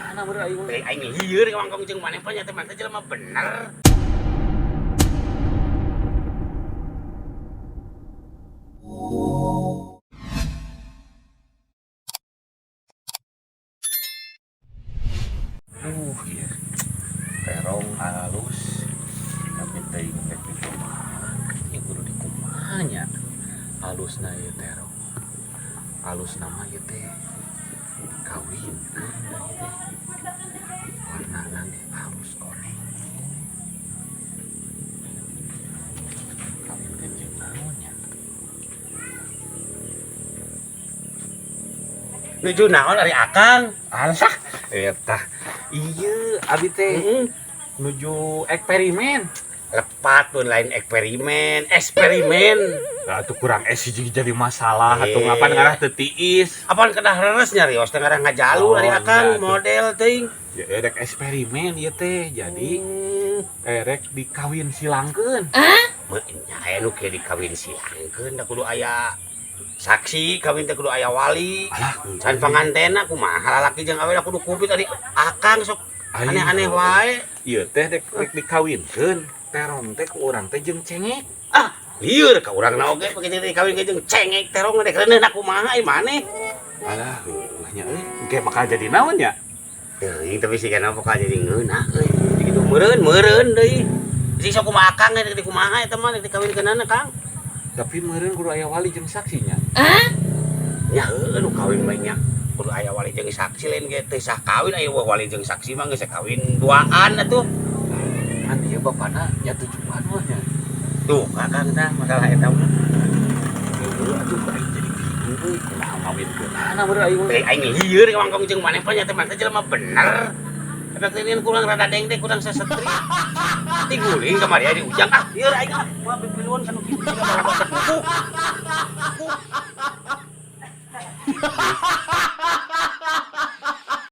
Kumaha meureun aing mah. Eh, aing lieur kawangkong jeung maneh pa nya teh maneh jelema bener. Duh, ieu. Terong alus. Tapi teuing rek dikumaha. Ieu kudu dikumaha nya. Alusna ieu terong. Alusna mah ieu teh kawinkeun da ieu teh. Warnana ge alus koneng. Kawinkeun jeung naon nya? Nuju naon ari Akang? Alah, eta. Ieu abi teh Heeh. nuju eksperimen. Lepat pun lain eksperimen, eksperimen. Lah atuh kurang S hiji jadi masalah atuh Eh. ngapan ngarah teu tiis. Apaan kedah reres nyarios teh ngarah ngajalu Oh, ari Akang enggak, tuh. model teuing. Ya rek eksperimen ieu teh. Jadi erek dikawin silangkeun. Meuh nya aya nu kieu dikawin silangkeun da kudu aya saksi, kawin teh kudu aya wali. Alah, Can pangantena kumaha lalaki jeung awewe kudu kupit ari Akang sok Aing. aneh-aneh wae. Ieu teh rek rek dikawinkeun. Terong teh ku urang teh jeung cengek. Ah, lieur ka urangna oge pake jadi kawin ge jeung cengek terong rek reuneuh kumaha ieu maneh. Alah, heueuh nya euy. Engke bakal jadi naon nya? Teuing tapi sigana bakal jadi ngeunah euy. Kitu meureun meureun deui. Sing sok kumaha Akang rek di kumaha eta mah rek dikawinkeunana Kang. Tapi meureun kudu aya wali jeung saksinya. Nya heueuh nu kawin mah nya kudu aya wali jeung saksi lain ge teu sah kawin aya wali jeung saksi mah geus kawin duaan atuh. Kan ieu bapana nya tujuan mah nya. Tuh Kakang tah masalah eta mah. Heueuh atuh aing jadi bingung euy kumaha ngawinkeunana meureun aing mah. Eh, aing lieur kawangkong jeung maneh pa nya teh maneh jelema bener. Efek teh kurang rada dengdek kurang sesetri. Tiguling kamari di ujang ah lieur aing ah. Moal pipiluan kanu kitu bawa sakuku.